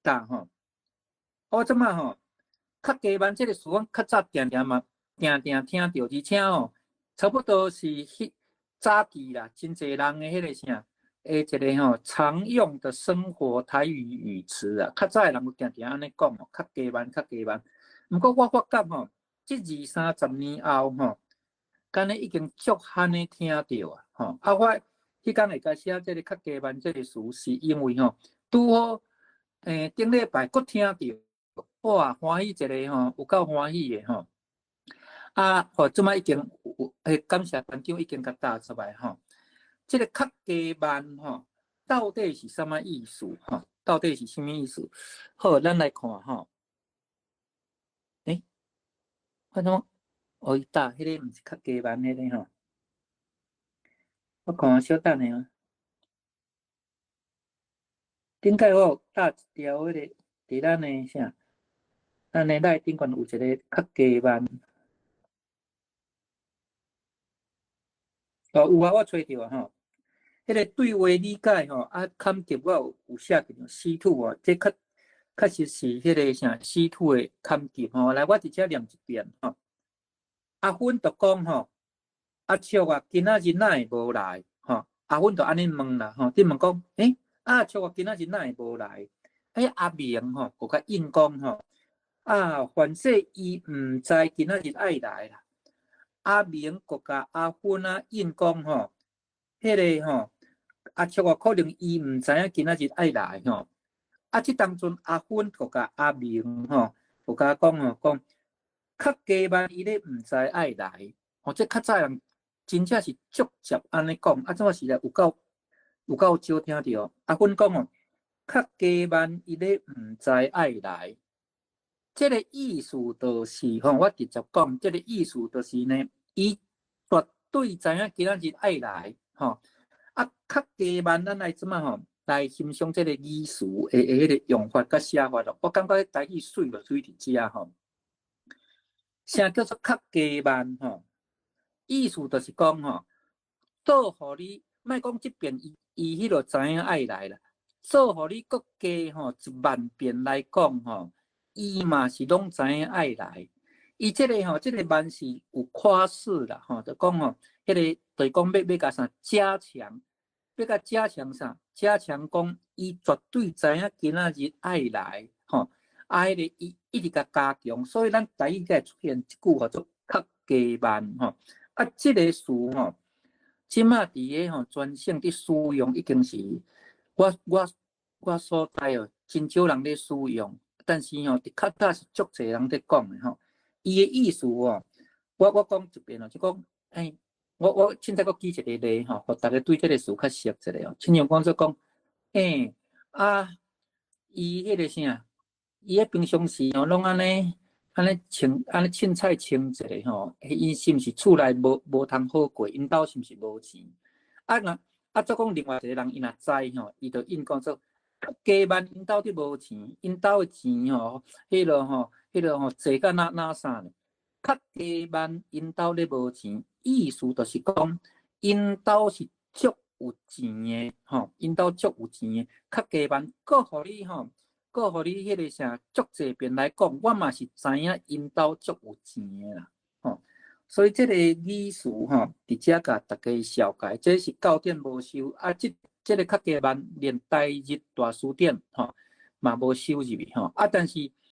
答吼。我這擺吼，較加萬這個詞，阮較早定定嘛，定定聽著，而且吼，差不多是彼早期啦，真濟人的彼個啥，的一個吼常用的生活台語語詞啊，較早的人有定定按呢講吼，較加萬，較加萬。毋過我發覺吼，這二三十年後吼，敢若已經足罕咧聽著啊，吼！啊，我彼工會共寫這個較加萬這個詞，是因為吼，拄好頂禮拜閣聽著，哇，歡喜一个吼，有夠歡喜的吼。啊，吼，這擺已經有，感謝班長已經共答出來吼。這個較加萬吼，到底是啥物意思？吼，到底是啥物意思？好，咱來看吼。欸，我怎哦，伊答彼个毋是較加萬彼个吼。我看小等下啊。頂擺我有答一條彼个，佇咱的啥？咱的內頂懸有一個較加萬。哦，有啊，我揣著啊吼。彼個對話理解吼，啊，坎級我有寫著 C2 哦，這確確實是彼個啥 C2 的坎級吼。來，我佇遮念一遍吼。阿芬就講吼，阿叔啊，今仔日哪會無來？吼，阿芬就按呢問啦吼，佇問講，欸，阿叔啊，今仔日哪會無來？欸，阿明吼，閣較應講吼，啊，反正伊毋知今仔日愛來啦。阿明閣共阿芬啊應講吼，彼個吼，阿叔啊，可能伊毋知影今仔日愛來吼。啊，這當陣阿芬閣共阿明吼，閣共講吼，講較加萬伊咧毋知愛來，吼，這較早人真正是足捷按呢講，啊，這擺實在有夠少聽著。阿芬講吼，較加萬伊咧毋知愛來，這個意思就是吼，我直接講，這個意思就是呢，伊絕對知影今仔日愛來，吼。啊，較加萬咱來怎仔吼，來欣賞這個語詞的彼個用法佮寫法咯。我感覺台語媠就媠佇遮吼。啥叫做較加萬吼？意思就是講吼，做予你，莫講這遍伊伊彼落知影愛來啦，做予你閣加吼一萬遍來講吼，伊嘛是攏知影愛來。伊這個吼，這個萬是有誇飾啦吼，就講吼，彼個就是講欲共啥加強，欲共加強啥？加強講伊絕對知影今仔日愛來吼，啊，彼個伊一直共加強，所以咱台語才會出現一句叫做較加萬吼。啊，這個詞吼，這馬佇个吼全省佇使用已經是我所知哦，真少人咧使用，但是吼，佇較早是足濟人咧講的吼。伊的意思哦，我講一遍哦，就講，欸，我凊彩閣舉一個例吼，予逐家對這個詞較熟一下哦。親像講做講，欸，啊，伊彼個啥，伊彼平常時吼，攏按呢按呢穿按呢凊彩穿一下吼，伊是毋是厝內無通好過？𪜶兜是毋是無錢？啊若啊，做講另外一個人伊若知吼，伊就應講做加萬𪜶兜佇無錢，𪜶兜的錢吼，彼落吼，彼落吼濟甲哪哪啥呢？較加萬𪜶兜咧無錢，意思就是講𪜶兜是足有錢的吼，𪜶兜足有錢的，較加萬，閣予你吼，閣予你彼個啥足濟遍來講，我嘛是知影𪜶兜足有錢的啦，吼。所以這個語詞吼，佇遮共大家紹介，這是教典無收，啊，這個較加萬連台日大辭典吼嘛無收入去吼，啊，但是。